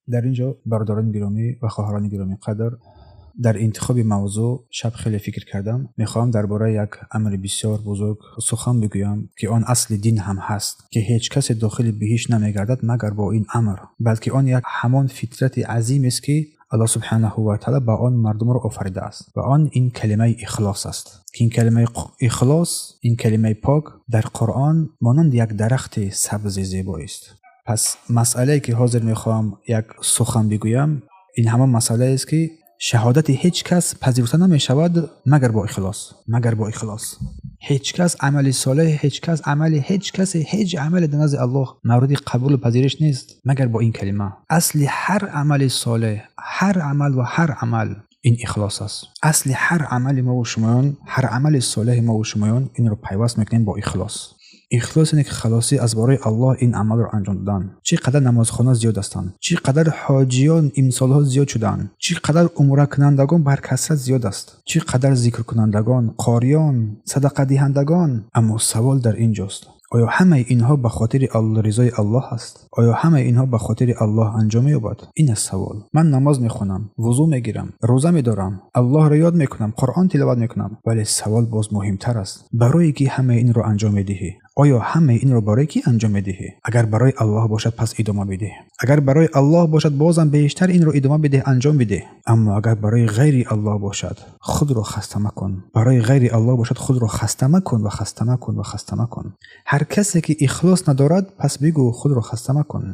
Дар ин ҷо, бародарони гиромӣ ва хоҳарони гиромиқадр, дар интихоби мавзӯъ шаб хеле фикр кардам. Мехоҳам дар бораи як амри бисёр бузург сухан бигӯям, ки он асли дин ҳам ҳаст, ки ҳеҷ касе дохили биҳишт намегардад, магар бо ин амр, балки он як ҳамон фитрати азим аст, ки Аллоҳ субҳонаҳу ва таъоло ба он мардумро офаридааст, ва он ин калимаи ихлос аст, ки ин калимаи ихлос, ин калимаи пок дар Қуръон монанди як дарахти сабзи зебоист. Пас масъалае ки ҳозир мехоҳам як сухан бигӯям, ин ҳамон масъалаест, ки шаҳодати ҳеҷ кас пазируфта намешавад, магар бо ихлос, магар бо ихлос. Ҳеҷ кас амали солеҳ, ҳеҷ кас амали, ҳеҷ касе, ҳеҷ амале дар назди Аллоҳ мавриди қабулу пазириш нест, магар бо ин калима. Асли ҳар амали солеҳ, ҳар амал ва ҳар амал ин ихлос аст. Асли ҳар амали мо ва шумоён, ҳар амали солеҳи мо ва шумоён инро пайваст мекунем бо ихлос. Ихлос ине ки халосӣ аз барои Аллоҳ ин амалро анҷом додан. Чӣ қадар намозхона зиёд ҳастанд, чӣ қадар ҳоҷиён имсолҳо зиёд шудаанд, чӣ қадар умракунандагон бар касрат зиёд аст, чӣ қадар зикркунандагон, қориён, садақадиҳандагон. Аммо савол дар ин ҷост: оё ҳамаи инҳо ба хотири ризои Аллоҳ аст? Оё ҳамаи инҳо ба хотири Аллоҳ анҷом меёбад? Ин аст савол. Ман намоз мехонам, вузӯ мегирам, рӯза медорам, Аллоҳро ёд мекунам, Қуръон тиловат мекунам, вале савол боз муҳимтар аст: барое ки ҳамаи инро анҷом медиҳӣ, оё ҳамаи инро барои кӣ анҷом медиҳӣ? Агар барои Аллоҳ бошад, пас идома бидеҳ. Агар барои Аллоҳ бошад, бозам бештар инро идома бидеҳ, анҷом бидеҳ. Аммо агар барои ғайри Аллоҳ бошад, худро хаста макун. Барои ғайри Аллоҳ бошад, худро хаста макун ва хаста макун ва хаста макун. Ҳар касе ки ихлос надорад, пас бигӯ худро хаста макун.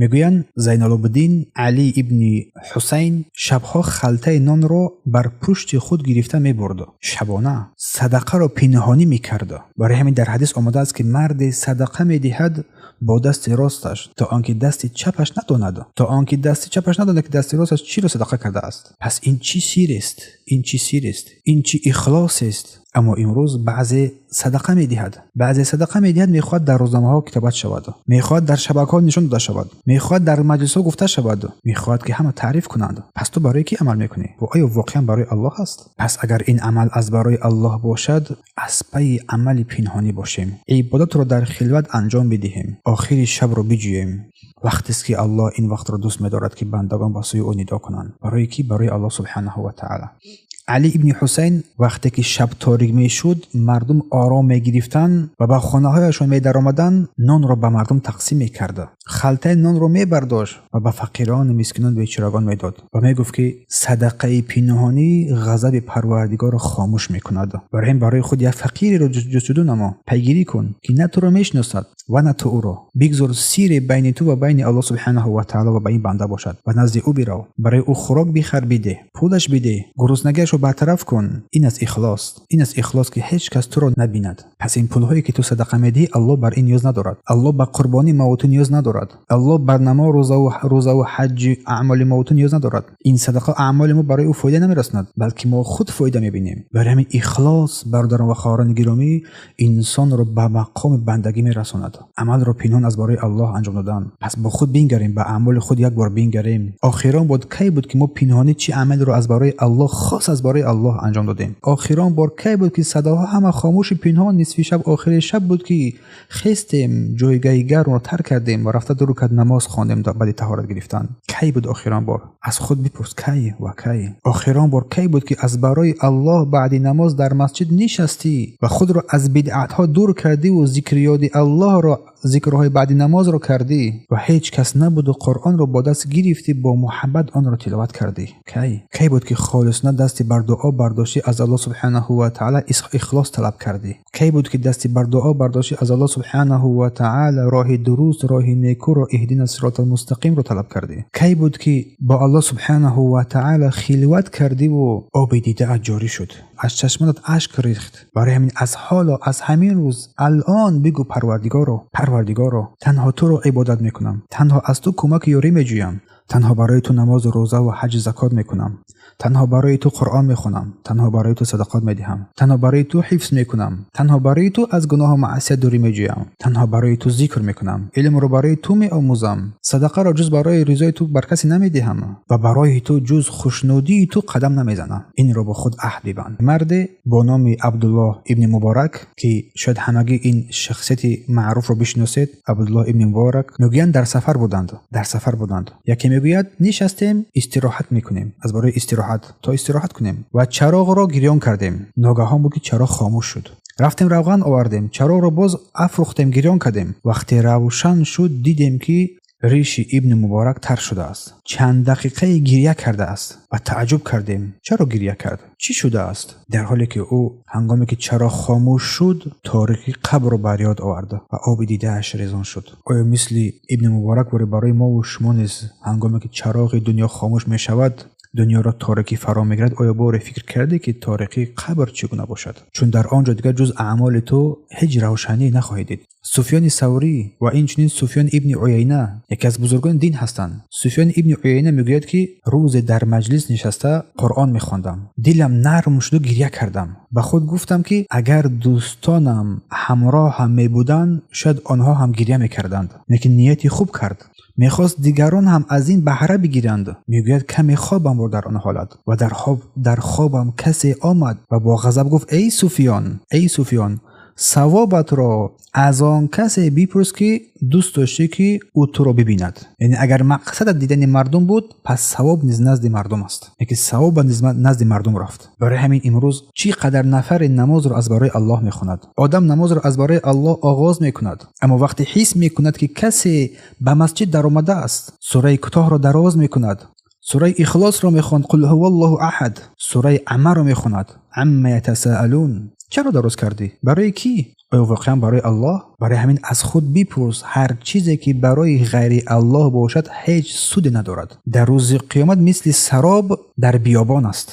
Мегӯянд, Зайналобиддин Алӣ ибни Ҳусайн шабҳо халтаи нонро бар пушти худ гирифта мебурд, шабона садақаро пинҳонӣ мекард. Барои ҳамин дар ҳадис омадааст, ки марде садақа медиҳад бо дасти росташ, то он ки дасти чапаш надонад, то он ки дасти чапаш надонад, ки дасти росташ чиро садақа кардааст. Пас ин чӣ сирест? Ин чӣ сирест? Ин чӣ ихлосест? Аммо имрӯз баъзе садақа медиҳад, баъзе садақа медиҳад, мехоҳад дар рӯзномаҳо китобат шавад, мехоҳад дар шабакаҳо нишон дода шавад, мехоҳад дар маҷлисҳо гуфта шавад, мехоҳад ки ҳама таъриф кунанд. Пас ту барои кӣ амал мекунӣ? Ва оё воқеан барои Аллоҳ аст? Пас агар ин амал аз барои Аллоҳ бошад, аз пайи амали пинҳонӣ бошем, ибодатро дар хилват анҷом бидиҳем, охири шабро биҷӯем. Вақтест ки Аллоҳ ин вақтро дӯст медорад, ки бандагон ба сӯи ӯ нидо кунанд. Барои кӣ? Барои Аллоҳ субҳанаҳу ва таъала. Алӣ ибни Ҳусайн вақте ки шаб торик мешуд, мардум ором мегирифтанд ва ба хонаҳояшон медаромаданд, нонро ба мардум тақсим мекард. Халтаи нонро мебардошт ва ба фақирону мискинон, бечорагон медод ва мегуфт, ки садақаи пинҳонӣ ғазаби Парвардигорро хомӯш мекунад. Барои ҳамин барои худ як фақиреро ҷустуҷӯ намо, пайгирӣ кун, ки на туро мешиносад ва на ту ӯро. Бигзор сире байни ту ва байни Аллоҳ субҳанаҳу ва таъала ва ба ин банда бошад. Ба назди ӯ бирав, барои ӯ хӯрок бихар, бидеҳ, пулаш бидеҳ, гуруснагиашро бартараф кун. Ин аст ихлос, ин аст ихлос, ки ҳеҷ кас туро набинад. Пас ин пулҳое ки ту садақа медиҳӣ, Аллоҳ бар ин ниёз надорад. Аллоҳ ба қурбонии ма ва ту ниёз надорад. Аллоҳ бар намоз, рӯзаву ҳаҷҷи аъмоли ма ва ту ниёз надорад. Ин садақа, аъмоли мо барои ӯ фоида намерасонад, балки мо худ фоида мебинем. Барои ҳамин ихлос, бародарон ва хоҳарони гиромӣ, инсонро ба мақоми бандагӣ мерасонад. Амалро пинҳон аз барои Аллоҳ анҷом додан. Пас бо худ бингарем, ба аъмоли худ як бор бингарем. Охирон бор кай буд, ки мо пинҳонӣ чӣ амалро аз барои Аллоҳ, хос аз барои Аллоҳ анҷом додем? Охирон бор кай буд, ки садоҳо ҳама хомӯши пинҳон, нисфи шаб, охири шаб буд, ки хестем, ҷойгаҳи гармро тарк кардем ва рафта ду рукат намоз хондем баъди таҳорат гирифтан? Кай буд охирон бор? Аз худ бипурс, кай ва кай охирон бор кай буд, ки аз барои Аллоҳ баъди намоз дар масҷид нишастӣ ва худро аз бидъатҳо дур кардиву зикри ёди Аллоҳро, зикрҳои баъди намозро кардӣ ва ҳеҷ кас набуду Қуръонро бо даст гирифтӣ, бо муҳаббат онро тиловат кардӣ? Кай, кай буд, ки холисона дасти бар дуо бардоштӣ, аз Аллоҳ субҳанаҳу ва таъала ихлос талаб кардӣ? Кай буд, ки дасти бар дуо бардоштӣ, аз Аллоҳ субҳанаҳу ва таъала роҳи дуруст, роҳи некуро, иҳдина сиротал мустақимро талаб кардӣ? Кай буд, ки бо Аллоҳ субҳанаҳу ва таъала хилват кардиву оби дидаат ҷорӣ шуд, аз чашмонат ашк рехт? Барои ҳамин аз ҳоло, аз ҳамин рӯз, алон бигӯ: Парвардигоро, Парвардигоро, танҳо туро ибодат мекунам, танҳо аз ту кӯмаки ёрӣ меҷӯям, танҳо барои ту намозу рӯза ва ҳаҷу закот мекунам, танҳо барои ту Қуръон мехонам, танҳо барои ту садақот медиҳам, танҳо барои ту ҳифз мекунам, танҳо барои ту аз гуноҳу маъсият дурӣ меҷӯям, танҳо барои ту зикр мекунам, илмро барои ту меомӯзам, садақаро ҷуз барои ризои ту бар касе намедиҳам ва барои ту ҷуз хушнудии ту қадам намезанам. Инро бо худ аҳд бибанд. Марде бо номи Абдуллоҳ ибни Муборак, ки шояд ҳамагӣ ин шахсияти маъруфро бишиносед, Абдуллоҳ ибни Муборак, мегӯянд, дар сафар буданд, дар сафар буданд. Яке Мегӯяд нишастем, истироҳат мекунем, аз барои истироҳат то истироҳат кунем ва чароғро гирён кардем. Ногаҳон буд ки чароғ хомӯш шуд. Рафтем равған овардем, чароғро боз афрӯхтем, гирён кардем. Вақте равшан шуд, дидем ки риши Ибни Муборак тар шудааст. Чанд дақиқае гиря кардааст ва тааҷҷуб кардем. Чаро гиря кард? Чӣ шудааст? Дар ҳоле ки ӯ ҳангоме ки чароғ хомӯш шуд, торикии қабрро бар ёд овард ва оби дидааш резон шуд. Оё мисли Ибни Муборак барои мо ва шумо низ ҳангоме ки чароғи дунё хомӯш мешавад, дунёро торикӣ фаро мегирад, оё боре фикр кардӣ ки торикии қабр чӣ гуна бошад? Чун дар он ҷо дигар ҷуз аъмоли ту ҳеҷ равшанӣ нахоҳӣ дид. Суфёни Саврӣ ва инчунин Суфён ибни Уяйна яке аз бузургони дин ҳастанд. Суфён ибни Уяйна мегӯяд ки рӯзе дар маҷлис нишаста Қуръон мехондам. Дилам нарм шуду гиря кардам. Ба худ гуфтам ки агар дӯстонам ҳамроҳам мебуданд, шояд онҳо ҳам гиря мекарданд. Лекин нияти хуб кард. Мехост дигарон ҳам аз ин баҳра бигиранд. Мегӯяд каме хобам бурд дар он ҳолат ва дар хобам касе омад ва бо ғазаб гуфт: эй Суфиён, эй Суфиён, савобатро аз он касе бипурс ки дӯст доштӣ ки ӯ туро бибинад. Яъне агар мақсадат дидани мардум буд, пас савоб низ назди мардум аст. Яке савоб низ назди мардум рафт. Барои ҳамин имрӯз чӣ қадар нафаре намозро аз барои Аллоҳ мехонад. Одам намозро аз барои Аллоҳ оғоз мекунад, аммо вақте ҳис мекунад ки касе ба масҷид даромадааст, сураи кӯтоҳро дароз мекунад, сураи Ихлосро мехонд, қул ҳуваллоҳу аҳад, сураи Аммаро мехонад, амма ятасаалун. Чаро дароз кардӣ? Барои кӣ? Оё воқеан барои Аллоҳ? Барои ҳамин аз худ бипурс, ҳар чизе ки барои ғайри Аллоҳ бошад ҳеҷ суде надорад. Дар рӯзи қиёмат мисли сароб дар биёбон аст.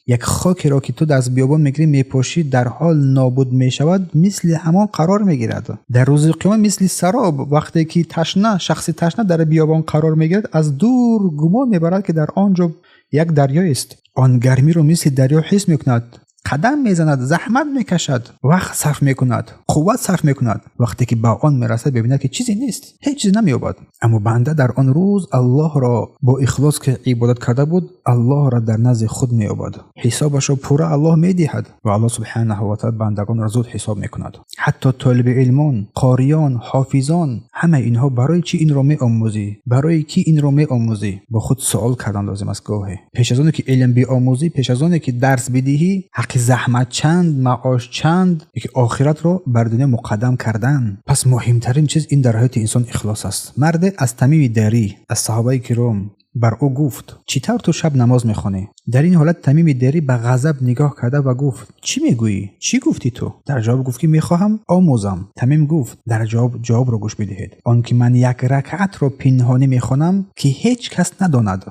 Як хокеро ки ту аз биёбон мегирӣ, мепошӣ, дар ҳол нобуд мешавад, мисли ҳамон қарор мегирад. Дар рӯзи қиёмат мисли сароб, вақте ки ташна, шахси ташна дар биёбон қарор мегирад, аз дур гумон мебарад ки дар он ҷо як дарёест. Он гармиро мисли дарё ҳис мекунад, қадам мезанад, заҳмат мекашад, вақт сарф мекунад, қувват сарф мекунад. Вақте ки ба он мерасад, мебинад ки чизе нест, ҳеҷ чиз намеёбад. Аммо банда дар он рӯз Аллоҳро бо ихлос ки ибодат карда буд, Аллоҳро дар назди худ меёбад. Ҳисобашро пурра Аллоҳ медиҳад ва Аллоҳ субҳанаҳу ва таъала бандагонро зуд ҳисоб мекунад. Ҳатто толиби илмон, қориён, ҳофизон, ҳамаи инҳо барои чӣ инро меомӯзӣ? Барои кӣ инро меомӯзӣ? Бо худ суол кардан лозим аст гоҳе. Пеш аз оне ки илм биомӯзӣ, пеш аз оне ки дарс бидиҳӣ, ҳаққи заҳмат чанд, маош чанд, ки охиратро бар дунё муқаддам кардан. Пас муҳимтарин чиз ин дар ҳаёти инсон ихлос аст. Марде аз Тамими Дарӣ, аз саҳобаи киром, бар ӯ гуфт: чӣ тавр ту шаб намоз мехонӣ? Дар ин ҳолат Тамими Дарӣ ба ғазаб нигоҳ карда ва гуфт: чӣ мегӯӣ? Чӣ гуфтӣ ту? Дар ҷавоб гуфт ки мехоҳам омӯзам. Тамим гуфт: дар ҷавоб ҷавобро гӯш бидиҳед. Он ки ман як ракъатро пинҳонӣ мехонам ки ҳеҷ кас надонад,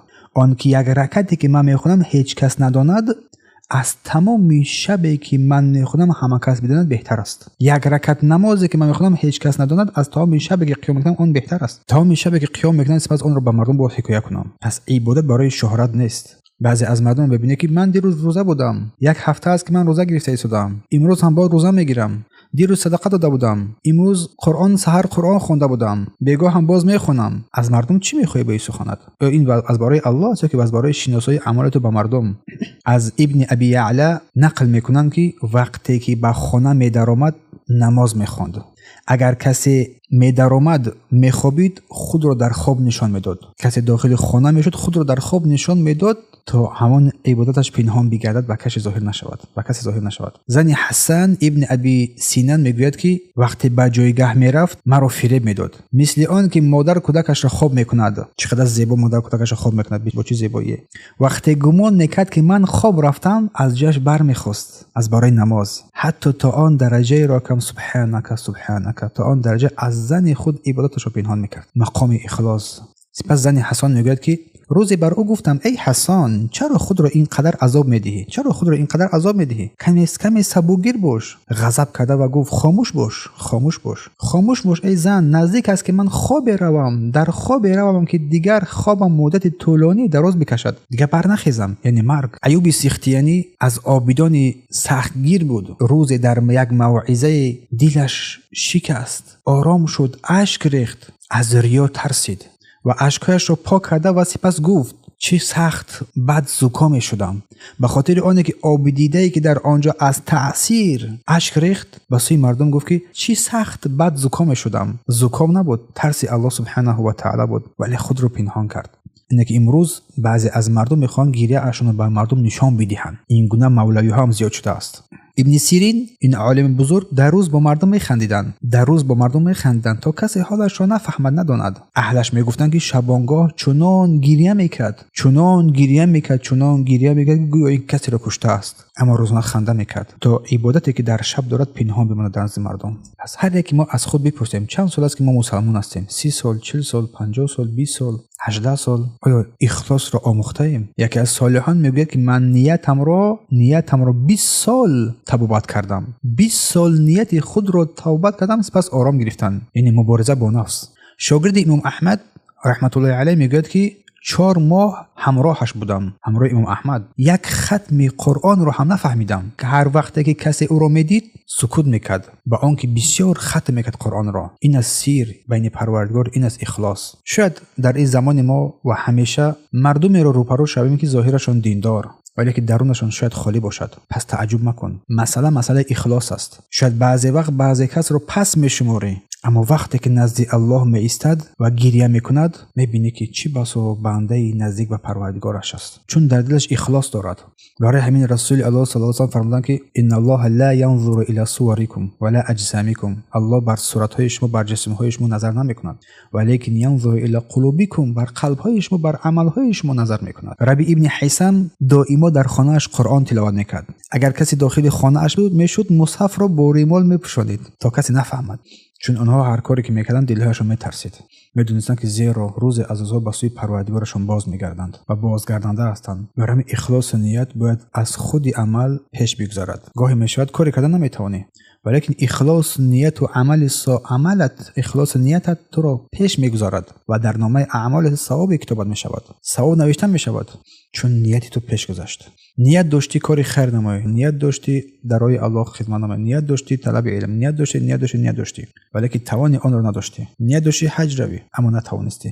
он ки як ракъате ки ман мехонам ҳеҷ кас надонад, аз тамоми шабе ки ман мехонам ҳама кас бидонад беҳтар аст. Як ракат намозе ки ман мехонам ҳеҷ кас надонад, аз тамоми шабе ки қиём мекунам он беҳтар аст. Тамоми шабе ки қиём мекунам, сипас онро ба мардум бояд ҳикоя кунам. Пас ибодат барои шӯҳрат нест. Баъзе аз мардум мебинед ки ман дирӯз рӯза будам, як ҳафта аст ки ман рӯза гирифта истодам, имрӯз ҳам бояд рӯза мегирам, дирӯз садақа дода будам, имрӯз Қуръон саҳар Қуръон хонда будам, бегоҳ ҳам боз мехонам. Аз мардум чӣ мехоҳӣ бо ин суханат? Ё ин аз барои Аллоҳ аст ё ки аз барои шиносоии амали ту ба мардум? Аз Ибни Аби Яъла нақл мекунанд ки вақте ки ба хона медаромад намоз мехонд. Агар касе медаромад мехобид, худро дар хоб нишон медод. Касе дохили хона мешуд, худро дар хоб нишон медод то ҳамон ибодаташ пинҳон бигардад, ба касе зоҳир нашавад, ба касе зоҳир нашавад. Зани Ҳасан ибни Аби Синан мегӯяд ки вақте ба ҷойгаҳ мерафт, маро фиреб медод, мисли он ки модар кӯдакашро хоб мекунад. Чӣ қадар зебо модар кӯдакашро хоб мекунад, бо чӣ зебоие. Вақте гумон мекард ки ман хоб рафтам, аз ҷояш бармехост аз барои намоз, ҳатто то он дараҷаеро кам субҳанака субҳанака, то он дараҷа аз зани худ ибодаташро пинҳон мекард. Мақоми ихлос. Сипас зани Ҳасан мегӯяд ки рӯзе бар ӯ гуфтам: эй Ҳасан, чаро худро ин қадар азоб медиҳӣ? Чаро худро ин қадар азоб медиҳӣ? Каме сабукгир бош. Ғазаб карда ва гуфт: хомӯш бош, хомӯш бош, хомӯш бош эй зан, наздик аст ки ман хобе равам, дар хобе равам ки дигар хобам муддати тӯлонӣ дароз бикашад, дигар барнахезам, яъне марг. Аюби Сихтиянӣ аз обидони сахтгир буд. Рӯзе дар як мавъизаи дилаш шикаст, ором шуд, ашк рехт, аз риё тарсид ва ашкҳояшро пок карда ва сипас гуфт: чӣ сахт бад зукоме мешудам, ба хотири оне ки обидидае ки дар он ҷо аз таъсир ашк рехт, ба сӯи мардум гуфт ки чӣ сахт бад зукоме шудам. Зуком набуд, тарси Аллоҳ субҳанаҳу ва таъала буд, вале худро пинҳон кард. Ине ки имрӯз баъзе аз мардум мехоҳанд гирияашонро ба мардум нишон бидиҳанд. Ин гуна мавлавиҳо ҳам зиёд шудааст. Ибни Сирин, ин олими бузург, дар рӯз бо мардум механдиданд. Дар рӯз бо мардум механдиданд, то касе ҳолашро нафаҳмад, надонад. Аҳлаш мегуфтанд, ки шабонгоҳ чунон гирия мекард, чунон гирия мекард, чунон гирия мекард, ки гӯё ин касеро куштааст. Аммо рӯзона ханда мекард, то ибодате ки дар шаб дорад пинҳон бимонад дар назди мардум. Пас ҳар яке мо аз худ бипурсем, чанд сол аст ки мо мусалмон ҳастем? 30 сол, 40 сол, 50 сол, 20 сол, 18 сол. Оё ихлосро омӯхтаем? Яке аз солиҳон мегӯяд, ки ман ниятамро 20 сол табобат кардам. 20 сол нияти худро табобат кардам, сипас ором гирифтан. Яъне мубориза бо нафс. Шогирди имом Аҳмад раҳматуллоҳи алайҳ мегӯяд, ки 4 моҳ ҳамроҳаш будам, ҳамроҳи имом Аҳмад. Як хатми Қуръонро ҳам нафаҳмидам, ки ҳар вақте ки касе ӯро медид, сукут мекард, ба он ки бисёр хатм мекард Қуръонро. Ин аст сир байни Парвардигор, ин аст ихлос. Шояд дар ин замони мо ва ҳамеша мардумеро рӯпарӯ шавем, ки зоҳирашон диндор, вале ки дарунашон шояд холӣ бошад. Пас тааҷҷуб макун. Масъала масъалаи ихлос аст. Шояд баъзе вақт баъзе касро пас мешуморӣ, аммо вақте ки назди Аллоҳ меистад ва гирия мекунад, мебинӣ, ки чӣ басо бандаи наздик ба Парвардигораш аст, чун дар дилаш ихлос дорад. Барои ҳамин Расули Аллоҳ саллаллоҳу алайҳи васаллам фармуданд, ки инналлоҳа ла янзуру ила суворикум ва ла аҷсамикум. Аллоҳ бар суратҳои шумо, бар ҷисмҳои шумо назар намекунад, валекин янзуру ила қулубикум, бар қалбҳои шумо, бар амалҳои шумо назар мекунад. Раби ибни Ҳайсам доимо дар хонааш Қуръон тиловат мекард. Агар касе дохили хонааш буд, мешуд мусҳафро бо римол мепӯшонид, то касе нафаҳмад. Чун онҳо ҳар коре ки мекарданд, дилҳояшон метарсид. Медонистанд, ки зеро рӯзе аз рӯзҳо ба сӯи Парвардигорашон боз мегарданд ва бозгарданда ҳастанд. Барои ҳамин ихлосу ният бояд аз худи амал пеш бигузарад. Гоҳе мешавад коре карда наметавонӣ, валекин ихлос нияту амали амалат, ихлосу ниятат туро пеш мегузарад ва дар номаи аъмолат савобе китобат мешавад, савоб навишта мешавад, чун нияти ту пеш гузашт. Ният доштӣ кори хайр намоӣ, ният доштӣ дар роҳи Аллоҳ хидмат намоӣ, ният доштӣ талаби илм, ният доштӣ, ният доштӣ, ният доштӣ, валекин тавони онро надоштӣ. Ният доштӣ ҳаҷ равӣ, аммо натавонистӣ.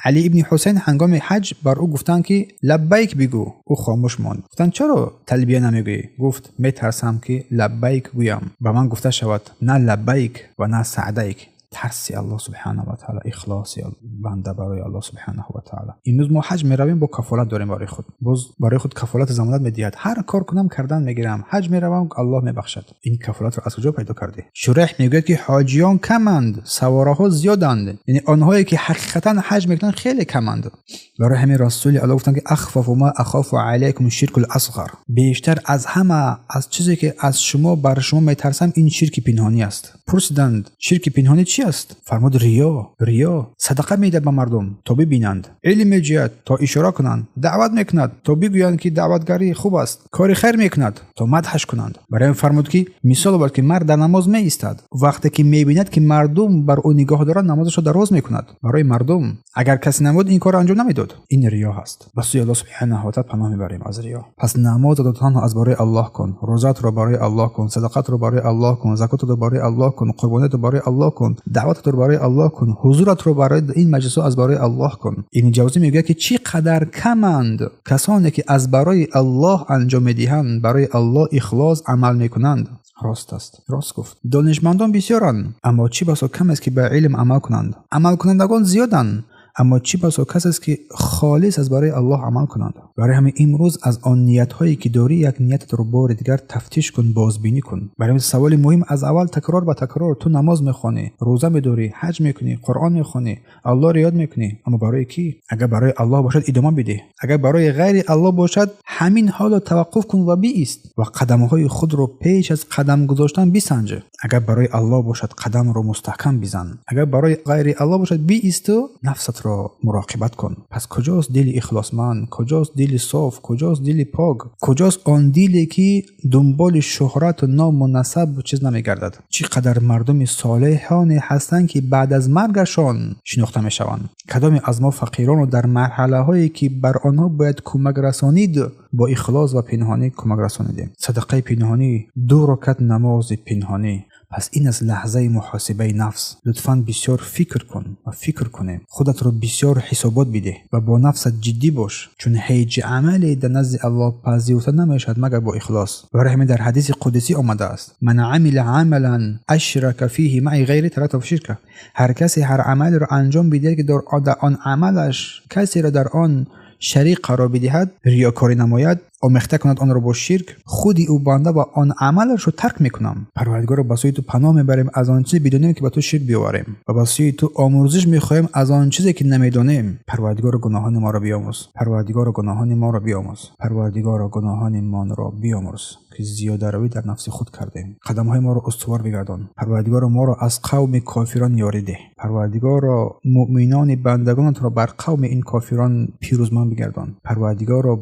Али ибни Ҳусайн ҳангоми ҳаҷ бар ӯ гуфтанд, ки лаббайк бигӯ. Ӯ хомӯш монд. Гуфтанд, чаро талбия намегӯӣ? Гуфт, метарсам, ки лаббайк гӯям, ба ман гуфта шавад на лаббайк ва на саъдайк. Тарси Аллоҳ субҳанаҳу ва таъала, ихлоси банда барои Аллоҳ субҳанаҳу ва таъала. Имрӯз мо ҳаҷ меравем, бо кафолат дорем барои худ. Боз барои худ кафолати замонат медиҳад. Ҳар кор кунам, кардан мегирам. Ҳаҷ меравам, Аллоҳ мебахшад. Ин кафолатро аз куҷо пайдо кардӣ? Шуреҳ мегӯяд, ки ҳоҷиён каманд, савораҳо зиёданд. Яъне онҳое ки ҳақиқатан ҳаҷ мекунанд, хеле каманд. Барои ҳамин Расули Аллоҳ гуфтанд, ки ахфафу ма ахофу алайкум ширкул асғар. Бештар аз ҳама аз чизе ки аз шумо бар шумо метарсам, ин ширки пинҳонӣ аст. Пурсиданд, ширки пинҳонӣ чӣ аст? Фармуд, риё. Риё. Садақа медиҳад ба мардум, то бибинанд, илм меҷӯяд, то ишора кунанд, даъват мекунад, то бигӯянд, ки даъватгарӣ хуб аст, кори хайр мекунад, то мадҳаш кунанд. Барои ҳамин фармуд, ки мисол овард, ки мард дар намоз меистад, вақте ки мебинад, ки мардум бар ӯ нигоҳ доранд, намозашро дароз мекунад барои мардум. Агар касе набуд, ин корро анҷом намедод. Ин риё ҳаст. Ба сӯи Аллоҳ субҳанаҳу ва таъала паноҳ мебарем аз риё. Пас намозатро танҳо аз барои Аллоҳ кун, рӯзатро барои Аллоҳ кун, садақатро барои Аллоҳ кун, закотро барои Аллоҳ кун, қурбониятро барои Аллоҳ кун, даъвататро барои Аллоҳ кун, ҳузуратро барои ин маҷлисҳо аз барои Аллоҳ кун. Ибни Ҷавзӣ мегӯяд, ки чӣ қадар каманд касоне ки аз барои Аллоҳ анҷом медиҳанд, барои Аллоҳ ихлос амал мекунанд. Рост аст, рост гуфт. Донишмандон бисёранд, аммо чӣ басо кам аст, ки ба илм амал кунанд. Амалкунандагон зиёданд, аммо чӣ басо кас аст, ки холис аз барои Аллоҳ амал кунанд. Барои ҳамин имрӯз аз он ниятҳое ки дорӣ, як ниятатро бори дигар тафтиш кун, бозбинӣ кун. Барои ҳамин саволи муҳим аз аввал такрор ба такрор: ту намоз мехонӣ, рӯза медорӣ, ҳаҷ мекунӣ, Қуръон мехонӣ, Аллоҳро ёд мекунӣ, аммо барои кӣ? Агар барои Аллоҳ бошад, идома бидеҳ. Агар барои ғайри Аллоҳ бошад, ҳамин ҳоло таваққуф кун ва биист ва қадамҳои худро пеш аз қадам гузоштан бисанҷ. Агар барои Аллоҳ бошад, қадамро мустаҳкам бизан. Агар барои ғайри Аллоҳ бошад, биисту нафсатро муроқибат кун. Пас куҷост дили ихлосманд? Куҷост дили соф? Куҷост дили пок? Куҷост он диле, ки дунболи шӯҳрату ному насабу чиз намегардад? Чӣ қадар мардуми солеҳоне ҳастанд, ки баъд аз маргашон шинохта мешаванд. Кадоме аз мо фақиронро дар марҳалаҳое, ки бар онҳо бояд кӯмак расонид, бо ихлос ва пинҳонӣ кӯмак расонидем? Садақаи пинҳонӣ, 2 ракат намози пинҳонӣ. Пас ин аст лаҳзаи муҳосибаи нафс. Лутфан бисёр фикр кун ва фикр кунем. Худатро бисёр ҳисобот бидеҳ ва бо нафсат ҷиддӣ бош, чун ҳеҷ амале дар назди Аллоҳ пазируфта намешавад магар бо ихлос. Барои ҳамин дар ҳадиси қудсӣ омадааст: ман амила амалан ашрака фиҳи маи ғайри таракта ширка. Ҳар касе ҳар амалеро анҷом бидиҳад, ки дар он амалаш касеро дар он шарик қарор бидиҳад, риёкорӣ намояд, омехта кунад онро бо ширк, худи ӯ банда ва он амалашро тарк мекунам. Парвардигоро, ба сӯи ту паноҳ мебарем аз он чизе бидонем, ки ба ту ширк биёварем, ва ба сӯи ту омӯрзиш мехоҳем аз он чизе ки намедонем. Парвардигоро, гуноҳони моро биёмӯз. Парвардигоро, гуноҳони моро биёмӯз. Парвардигоро, гуноҳони моро биёмӯрз, ки зиёдаравӣ дар нафси худ кардем. Қадамҳои моро устувор бигардон. Парвардигоро, моро аз қавми кофирон ёрӣ деҳ. Парвардигоро, муъминони бандагонатро бар қавми ин кофирон пирӯзманд бигардон. Парвардигоро,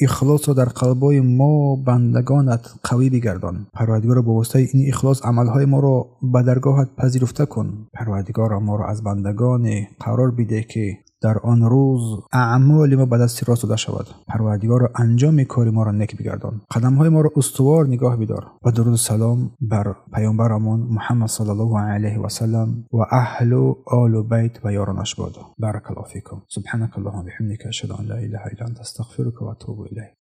ихлосро дар қалбҳои мо бандагонат қавӣ бигардон. Парвардигоро, бо воситаи ин ихлос амалҳои моро ба даргоҳат пазируфта кун. Парвардигоро, моро аз бандагоне қарор бидеҳ, ки дар он рӯз аъмоли мо ба дасти рост дода шавад. Парвардигоро, анҷоми кори моро нек бигардон. Қадамҳои моро устувор нигоҳ бидор ва дуруду салом бар паёмбарамон Муҳаммад саллаллоҳу алайҳи васаллам ва аҳлу олу байт ва ёронаш бод. Баракаллоҳу фикум. Субҳанакаллоҳумма биҳамдика, ашҳаду ан ла илаҳа илла анта, астағфирука ва атубу илайк.